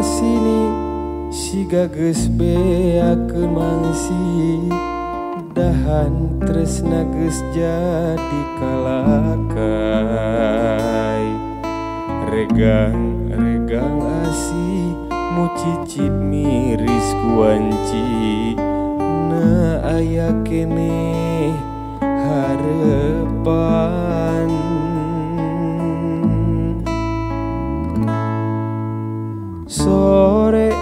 sini siga geus beakeun mangsi dahan tresna geus jadi kalakai regang-regang asih mucicip miris kuanci na aya keneh harepan. Sore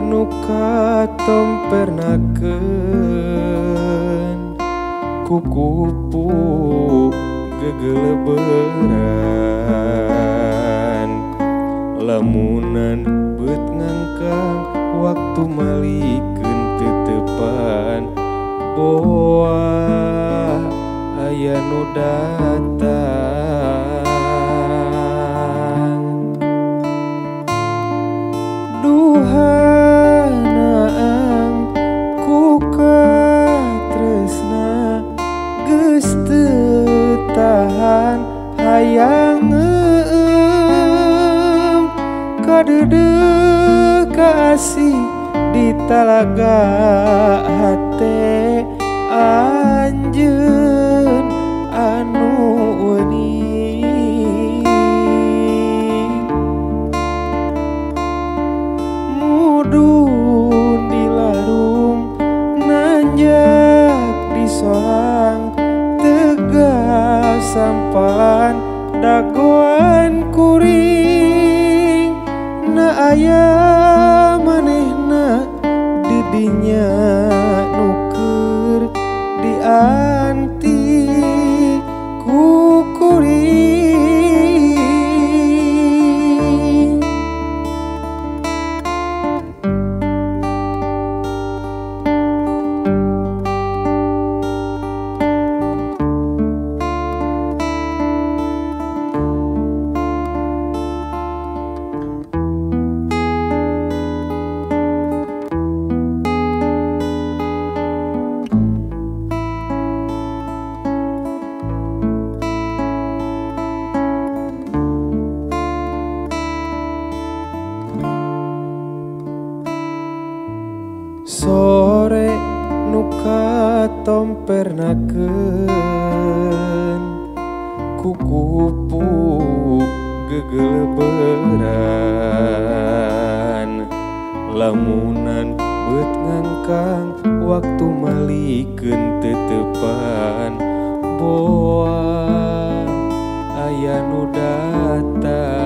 nu katompernakeun kukupu gegeleberan lamunan beut ngangkang waktu malikeun tetepan boa aya nu datang. Duhanaang ku katresna geus teu tahan hayang eueum kadeudeuh kasih di talaga hate anjeun anu uning mudun di larung nanjak di soang tegas sampalan dagoan kuring na aya manehna didinya nuker dianti ku kuring. Sore nu katompernakeun kukupu gegeleberan lamunan beut ngangkang waktu malikeun tetepan boa aya nu datang.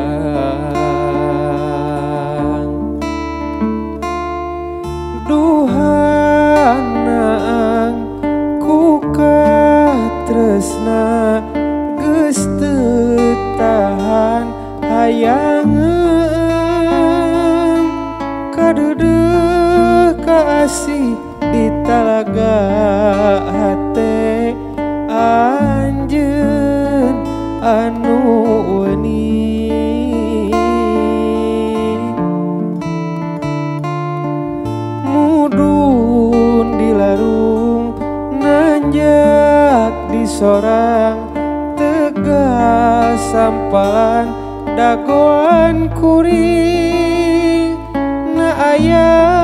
Duhanaang ku katresna geus teu tahan hayang eueum kadeudeuh kasih di talaga hate anjeun anu uning mudun di larung nanjak di sorang tegas sampalan dagoan kuring na aya